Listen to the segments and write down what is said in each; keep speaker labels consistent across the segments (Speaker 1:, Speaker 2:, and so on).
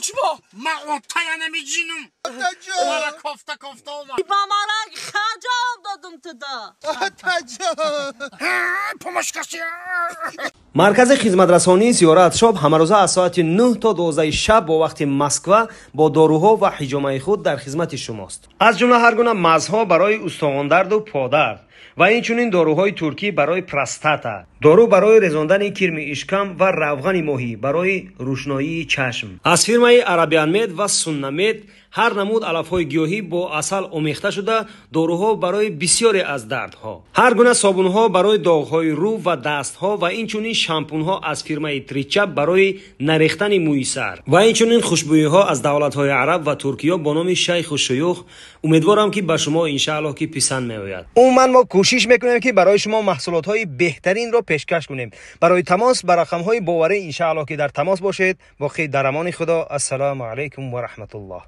Speaker 1: Бо чӣ бо?
Speaker 2: Ман отая намеҷинам.
Speaker 3: Отаҷон.
Speaker 2: Мара кофта кофта омад.
Speaker 4: Ба мара ха ҷавоб додум туда.
Speaker 3: Отаҷон.
Speaker 2: Помошкаси.
Speaker 5: Маркази хизматрасонии Зиёрат Шоп ҳамарӯза аз соати 9 то 12 шаб бо вақти Москва бо доруҳо ва ҳиҷомаи худ дар хизмати шумост. Аз ҷумла ҳар гуна мазҳо барои устухондарду подард ва инчунин доруҳои туркӣ барои простата, дору барои резондани кирми ишкам ва равғани моҳӣ барои рӯшноии чашм. Аз фирмаи Арабианмед ва Суннамед ҳар намуд алафҳои гиёҳӣ бо асал омехта шуда, доруҳо барои бисёре аз дардҳо, ҳар гуна собунҳо барои доғҳои рӯ ва дастҳо ва инчунин шампунҳо аз фирмаи Тричап барои нарехтани мӯи сар ва инчунин хушбӯиҳо аз давлатҳои араб ва Туркиё бо номи Шайху Шуюх. Умедворам, ки ба шумо иншааллоҳ ки писанд меояд. Умуман мо кӯшиш мекунем, ки барои шумо маҳсулотҳои беҳтаринро пешкаш кунем. Барои тамос ба рақамҳои боварӣ иншааллоҳ ки дар тамос бошед. Боқӣ дар амони Худо. Ассалому алайкум ва раҳматуллоҳ.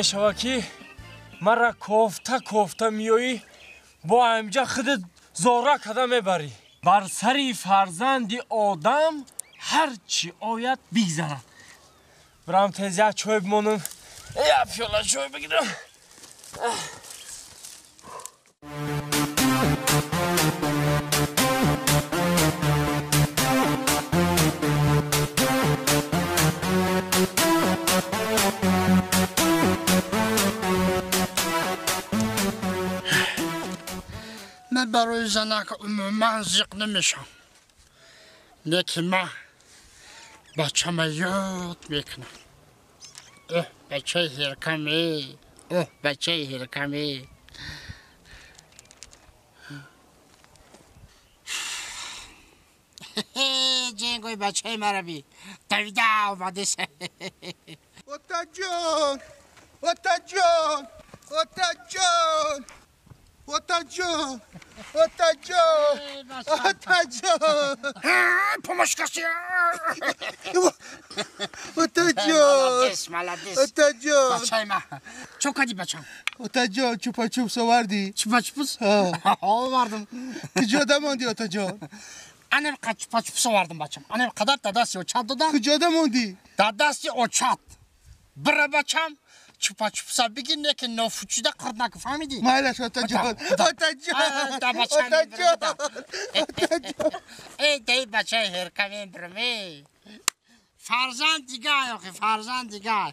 Speaker 1: Мешава, ки мара кофта кофта миёӣ, бо амҷа худат зора када мебарӣ. Бар сари фарзанди одам ҳар чӣ ояд, бигзарад. Бирам тез як чой бимонам, як пиёла чой бигирам.
Speaker 2: Ман барои занак умуман зиқ намешам, лекин ман бачама ёд мекунам. Оҳ, бачаи ҳиркаме, оҳ, бачаи ҳиркаме. Ҷенгои бачаи мараби давида омадес.
Speaker 3: Отаҷон, отаҷон, отаҷон, отаҷон, отаҷон, отаҷон.
Speaker 2: Помошкаси.
Speaker 3: Отаҷон.
Speaker 2: Молодец.
Speaker 3: Отаҷон.
Speaker 2: Бачаи ма чо кади, бачам?
Speaker 3: Отаҷон, чупа-чупс овардӣ?
Speaker 2: Чупа-чупс овардам.
Speaker 3: Куҷода мондӣ, отаҷон?
Speaker 2: Анам қад чупа-чупс овардам, бачам, анам қадар дар дасти очат додам.
Speaker 3: Куҷода мондӣ?
Speaker 2: Дар дасти очат. Бира, бачам, чупа-чупса бигир, не ки нофучида қурд наку, фаҳмидӣ?
Speaker 3: Майлаш, отаҷон, отаҷон, отаҷон.
Speaker 2: Эй, дай бачаи ҳеркавен бирам. Фарзанд дигар, охи фарзанд дигар.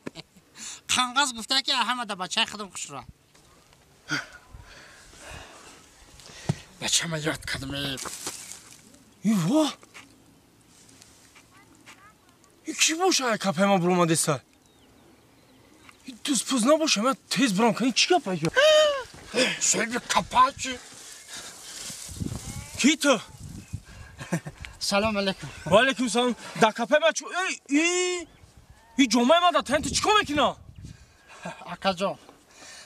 Speaker 2: Қанғаз гуфта, ки ҳама да бачаи худам хушра. Бачама ёд кардам.
Speaker 1: Иво, и кӣ боша, капайма буромадеса? Дузпуз набоша, ман тез бирам. Кани, чӣ гап?
Speaker 2: Соҳиби капачи.
Speaker 1: Ки ту?
Speaker 2: Салом алейкум.
Speaker 1: Ва алейкум салом. Дар капай ма чу и ҷомаи ма дар тан, ту чӣ кор мекуна?
Speaker 2: Акаҷон,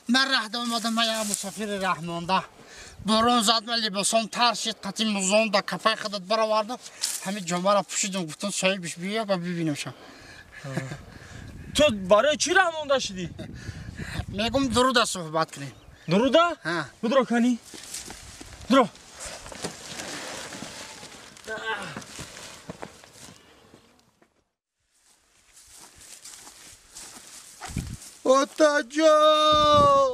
Speaker 2: ман раҳда омадам, ман як мусофири раҳмонда. Борон зад, ман либосон тар шид, қати музон дар капаи худат баровардам, ҳамин ҷомаро пӯшидам, гуфтам соҳибиш биё ба бибинамшам.
Speaker 1: Ту барои чӣ раҳмонда шудӣ?
Speaker 2: Мегум, дуруда суҳбат кунем.
Speaker 1: Дуруда? Будро, кани, дуро.
Speaker 3: Отаҷон,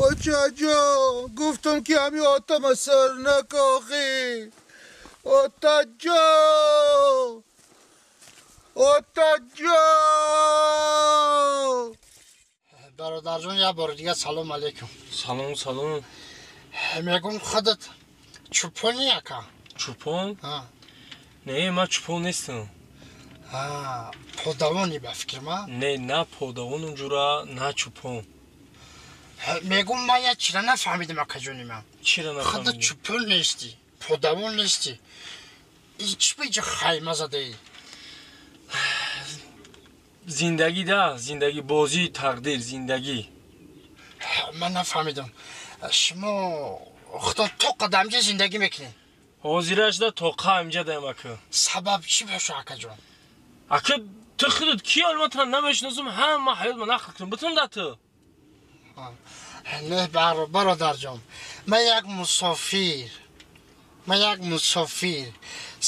Speaker 3: очаҷон, гуфтам ки ҳами отама сар накохӣ. Отаҷон, отаҷон.
Speaker 2: Бародарҷон, як бори дига салом алейкум.
Speaker 1: Салом, салом.
Speaker 2: Мегум худат чӯпони ака?
Speaker 1: Чӯпон? Не, ман чӯпон нестам.
Speaker 2: Подавони ба фикр ма?
Speaker 1: Не, на подавонум ҷура, на чӯпон.
Speaker 2: Мегум ман як чира нафаҳмидам акаҷони ман.
Speaker 1: Чира нафаҳмидӣ?
Speaker 2: Худат чӯпон нестӣ, подавон нестӣ. Чӣ ба инҷа хайма задаӣ?
Speaker 1: Зиндагӣ да, зиндагӣ, бозии тақдир, зиндагӣ.
Speaker 2: Ман нафаҳмидам. Шумо худо то қадамҷа зиндагӣ мекунед?
Speaker 1: Ҳозираш да то қамҷа даем ака.
Speaker 2: Сабаб чӣ боша акаҷон?
Speaker 1: Ака, ту худат ки ҳол ман тура намешиносам, ҳама ҳаёт ман нақл кунам. Битун да ту.
Speaker 2: Не, бародарҷон, ман як мусофир. Ман як мусофир.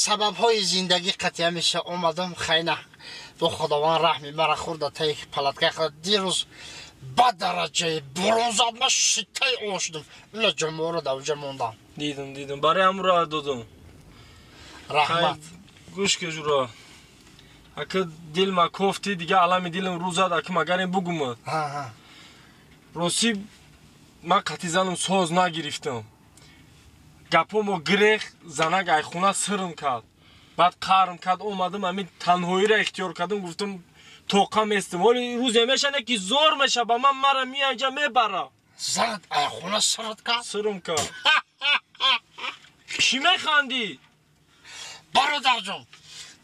Speaker 2: Сабабҳои зиндагӣ қатъия меша омадам хайна. Бо Худованд раҳми мара хӯрда таи палаткаи худ дирӯз ба дараҷаи бурун зад, ман шиттаи о шудам. Ина ҷомаро дар онҷа мондам.
Speaker 1: Дидам, дидам. Барои ҳамура додам.
Speaker 2: Раҳмат.
Speaker 1: Гӯш ки ҷура. Ака дил ма кофти, дига алами дилам рӯ зад, ака магарем бугума. Рости ман қатъи занам соз нагирифтам. Гапо мо гирех, занак айхона сирм кард. Баъд қарм кард, омадам, ҳамин танҳоиро ихтиёр кардам, гуфтам тоқа местам. Ҳоли рӯзе мешане ки зор меша ба ман, мара мианҷа мебара.
Speaker 2: Занат айхона сирт кард?
Speaker 1: Сирм кард. Чӣ механдӣ?
Speaker 2: Бародарҷон,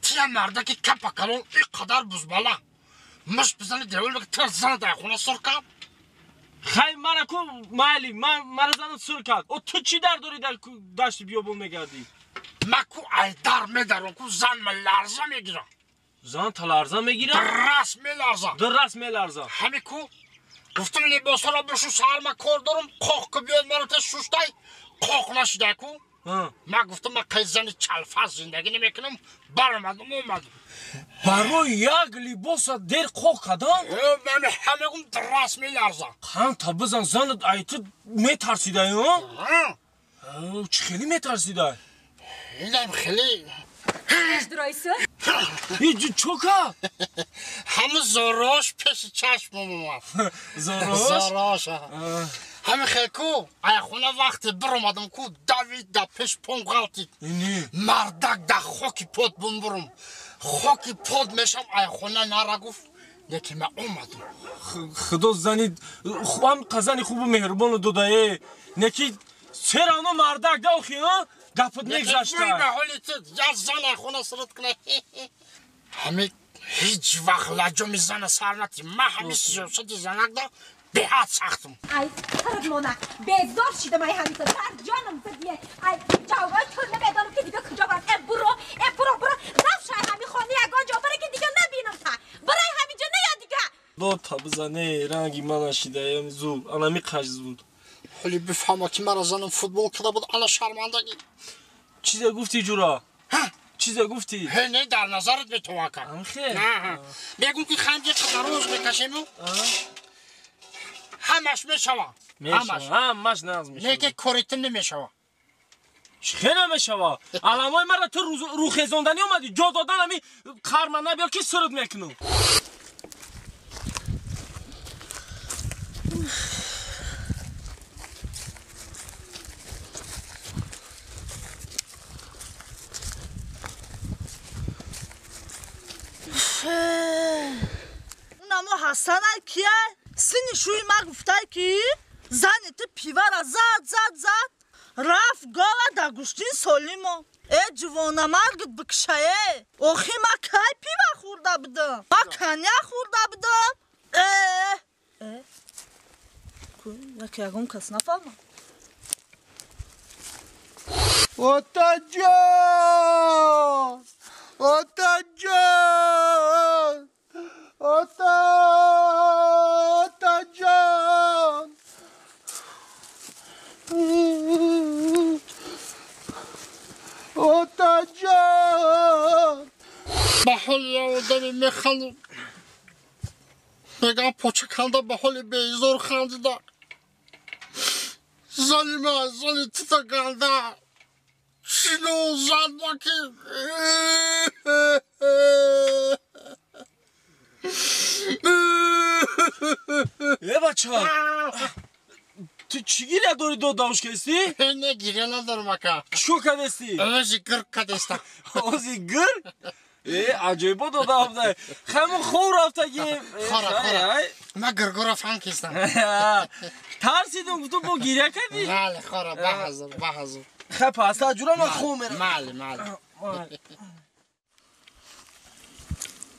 Speaker 2: тия мардаки капа калон ин қадар бузбала. Мушт бизани девол мега, тира занат айхона сир кард?
Speaker 1: Хай мара ку майли, мара занат сир кард. О ту чӣ дар дорӣ дар дашти биёбон мегардӣ?
Speaker 2: Ма ку айдар медарам, ку зан ма ларза мегирам.
Speaker 1: Зан та ларза мегирам?
Speaker 2: Дурраст меларза.
Speaker 1: Дурраст меларза.
Speaker 2: Ҳами ку гуфтам либосаро бишу, саҳар ма кор дорам, қоқ ку биёд мара та шуштай, қоқ нашидай ку. Ма гуфтам ма қай зани чалфаз зиндагӣ намекунам, баромадам, омадам.
Speaker 1: Барои як либоса дер қоқ кардан?
Speaker 2: Ман ҳамегум дурраст меларза.
Speaker 1: Қанта бизан, занат ай ту метарсидай, а? Чӣ хеле метарсидай?
Speaker 2: Инам хеле.
Speaker 1: Чока?
Speaker 2: Ҳама зорош пеши чашмам омад.
Speaker 1: Зорош?
Speaker 2: Зорош. Ҳами хел ку, айхона вақте биромадам ку, давид да пеш пом ғалтид. Мардак да хоки под бумбурум. Хоки под мешам, айхона нара гуфт, лекин ман омадам.
Speaker 1: Худо зани, ҳам зани хубу меҳрубону додае. Неки серано мардак да охи, а? Гапат мегзашта.
Speaker 2: Я зан айхона сирт кунад. Ҳами ҳеҷ вақт лаҷоми зана сар натӣ. Ман ҳами сиёсати занак да беҳад сахтам.
Speaker 4: Ай сарат мона, безор шидам ай ҳамиса. Дар ҷонам задие. Ай ҷавои ту намедонам ки дига куҷо барам. Э буро, э буро, буро. Рафт шай ҳами хона ягон ҷо баре ки дига набинам та. Барай ҳамиҷо ная дига.
Speaker 1: Дота бизане ранги мана шидаям зур. Анами қаш зур.
Speaker 2: Ҳоли бифаҳма ки мара занам футбол карда буд, ана шармандагӣ.
Speaker 1: Чизе гуфтӣ ҷура? Чизе гуфтӣ?
Speaker 2: Ҳе, не, дар назарат метавон кард. Мегум ки ханҷи қадар рӯз мекашему ҳамаш мешава.
Speaker 1: Ҳамаш нағз мешава.
Speaker 2: Не ки коритим намешава.
Speaker 1: Чӣ хел намешава? Аламои мара ту рӯхезонданӣ омадӣ, ҷо додан ҳами қарма набиёр ки сирт мекунам.
Speaker 4: Унамо Ҳасана кия? Сини шӯи ма гуфтай ки зани ту пивара зад, зад, зад, рафт гова дар гӯштин солимо. Э ҷувонамаргит бикшае. Охи ма кай пива хӯрда будам? Ма каня хӯрда будам? Э э яке ягон кас нафаҳмад.
Speaker 3: Отаҷон! Отаҷон! Ota, Отаҷон! Отаҷон!
Speaker 2: Ба ҳоли одами механдам. Мегам поча канда ба ҳоли беизор хандида. Зани ман, зани тута ганда. Чино зад маки.
Speaker 1: Э бача, ту чӣ гиря дорӣ дод давш кестӣ?
Speaker 2: Не, гиря надорам ака.
Speaker 1: Чӣ кадестӣ?
Speaker 2: Ози гир кадеста.
Speaker 1: Ози гир? Э, аҷоибо дода. Хамон хов рафтагим.
Speaker 2: Хора, хора. Ман гиргуро фаҳм кестам.
Speaker 1: Тарсидум, гуфтум бо гиря кардӣ?
Speaker 2: Бале, хора, баҳазур, баҳазур.
Speaker 1: Хай паста ҷура ман хов мерам.
Speaker 2: Мале, мале.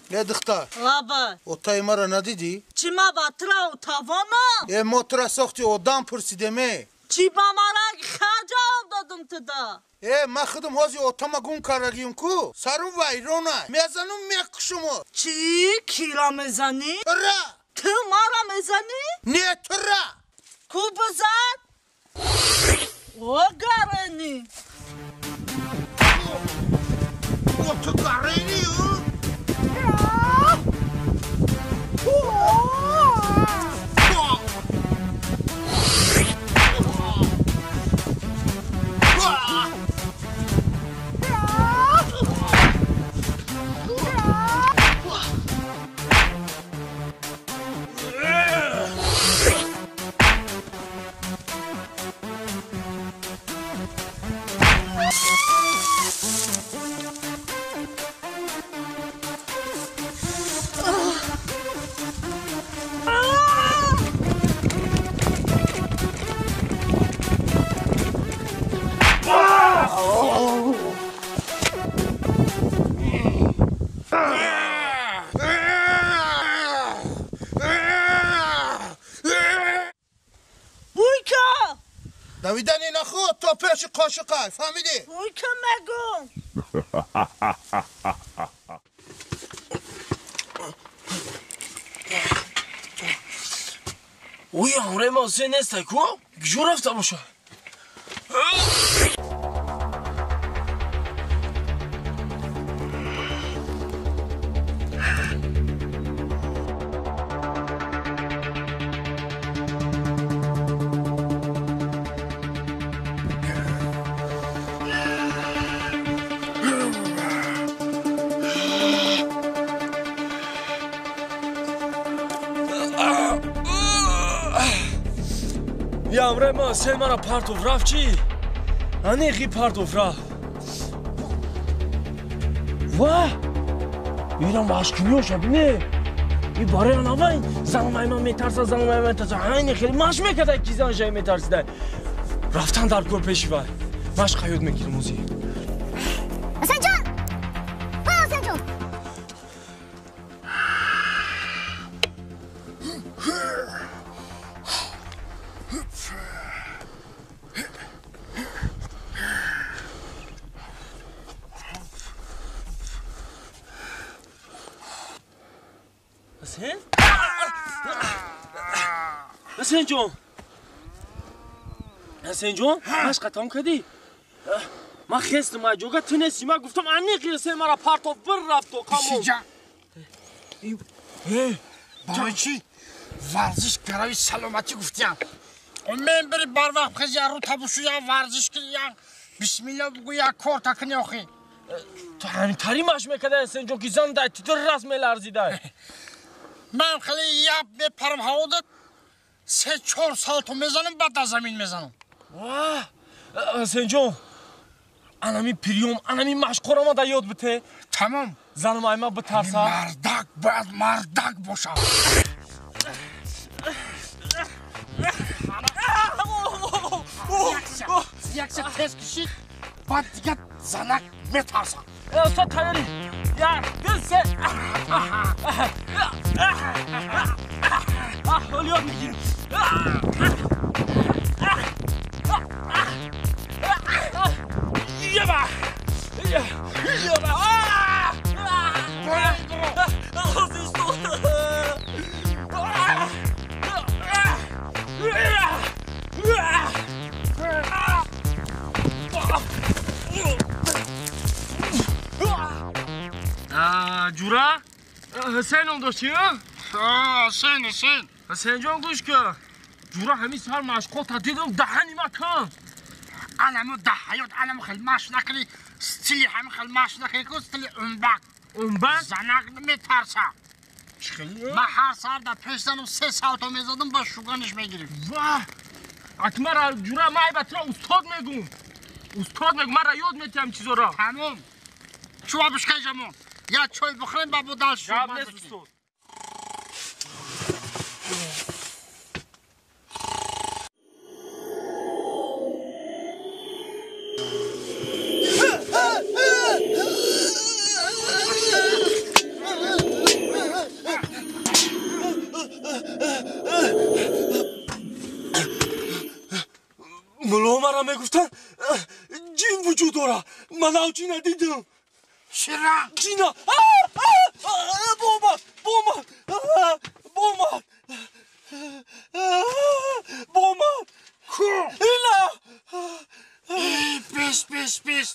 Speaker 3: Э духтар.
Speaker 4: Лаба.
Speaker 3: Отаи маро надидӣ?
Speaker 4: Чӣ ма ба тура тавона?
Speaker 3: Э мо тура сохти одам пурсидеме.
Speaker 4: Чӣ ба мара ха ҷавоб додум туда?
Speaker 3: Э ман худам ҳози отама гум кардагим ку. Сарум вайрона. Мезанум мекушумо.
Speaker 4: Чӣ? Кира мезанӣ?
Speaker 3: Тура.
Speaker 4: Ту мара мезанӣ?
Speaker 3: Не тура.
Speaker 4: Ку бизан? О гарени.
Speaker 3: О ту гарени? Давидани наход то пеши қошиқай, фаҳмидӣ?
Speaker 4: Буйка мегум.
Speaker 1: Уй, ҳамрои ма Ҳусейн нестай ку? Куҷо рафта бошад? Ямре ма Ҳусейн мара партов рафт чӣ? Анеғи партов рафт. Ва! Инам машкиниёша бине. И барои анавай занамай ман метарса, занамай ман метарса. Айни хеле маш мекарда ки зан жай метарсида. Рафтан дар кор пеши вай. Машқа ёд мегирам ӯзи.
Speaker 6: Ҳусейнҷон! Ва Ҳусейнҷон!
Speaker 1: Ҳусейн? Ҳусейнҷон! Ҳусейнҷон, машқа тамом кардӣ? Ман хестам аз ҷога, ту нестӣ. Ман гуфтам аниқи Ҳусейн мара партов бир рафт то камон.
Speaker 2: Ишиҷа. Барои чӣ? Варзиш гарави саломатӣ гуфтиям. Мен бири барвақт хези я рӯ табушу я варзиш кунӣ я бисмилла бугӯ я кор такунӣ охи.
Speaker 1: Ту ҳаминтари машқ мекарда Ҳусейнҷон ки зан дай ту раст меларзидай.
Speaker 2: Ман хеле яп мепарам ҳавода 3-4 салто мезанам, баъд аз замин мезанам.
Speaker 1: Ва Ҳусейнҷон, анами приём, анами машқҳоро ма да ёд бите.
Speaker 2: Тамом.
Speaker 1: Занам айма битарса.
Speaker 2: Мардак бояд мардак бошад. Якса тез кишид, баъд дигар занак метарсад.
Speaker 1: Устод тайёрӣ. Як, ду, се. Ҳол ёд мегирем. Еба! Еба! Ҷура? Ҳусейн ном доштӣ?
Speaker 2: Ҳусейн, Ҳусейн.
Speaker 1: Ҳусейнҷон, гӯш кун. Ҷура ҳамин сар машқота дидам, даҳани ма кан.
Speaker 2: Аламу да ҳаёт аламу хел машқ накунӣ, стили ҳамин хел машқ накунӣ ку стили умбак.
Speaker 1: Умбак?
Speaker 2: Занак метарса. Ман ҳар сар дар пеш занам се салто мезадам, ба шуганиш мегирифт.
Speaker 1: Ваҳ! Акмара ҷура ман айба тура устод мегум. Устод мегум, манра ёд метиҳам чизора.
Speaker 2: Тамом. Чува бишкай ҷамон. Я чой бихӯрем, ба бо дал
Speaker 1: Гап нест, устод. Мулло мара мегуфтанд, ҷин вуҷуд дорад. Ман ав ҷина дидам.
Speaker 2: Чира?
Speaker 1: Ҷина! Бомад! Бомад! Бомад! Бомад!
Speaker 2: Ку?
Speaker 1: Ина!
Speaker 2: Пис, пис, пис.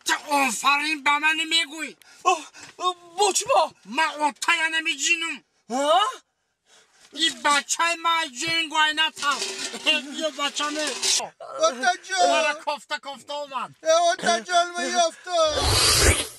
Speaker 2: Ту офарин ба ман намегӯӣ.
Speaker 1: Бо чӣ ба?
Speaker 2: Ман отая намеҷинам. И бачаи ман ҷингу айнатам. Ё бачаме.
Speaker 3: Отаҷон.
Speaker 2: Мара кофта кофта омад.
Speaker 3: Отаҷон, ман ёфтам.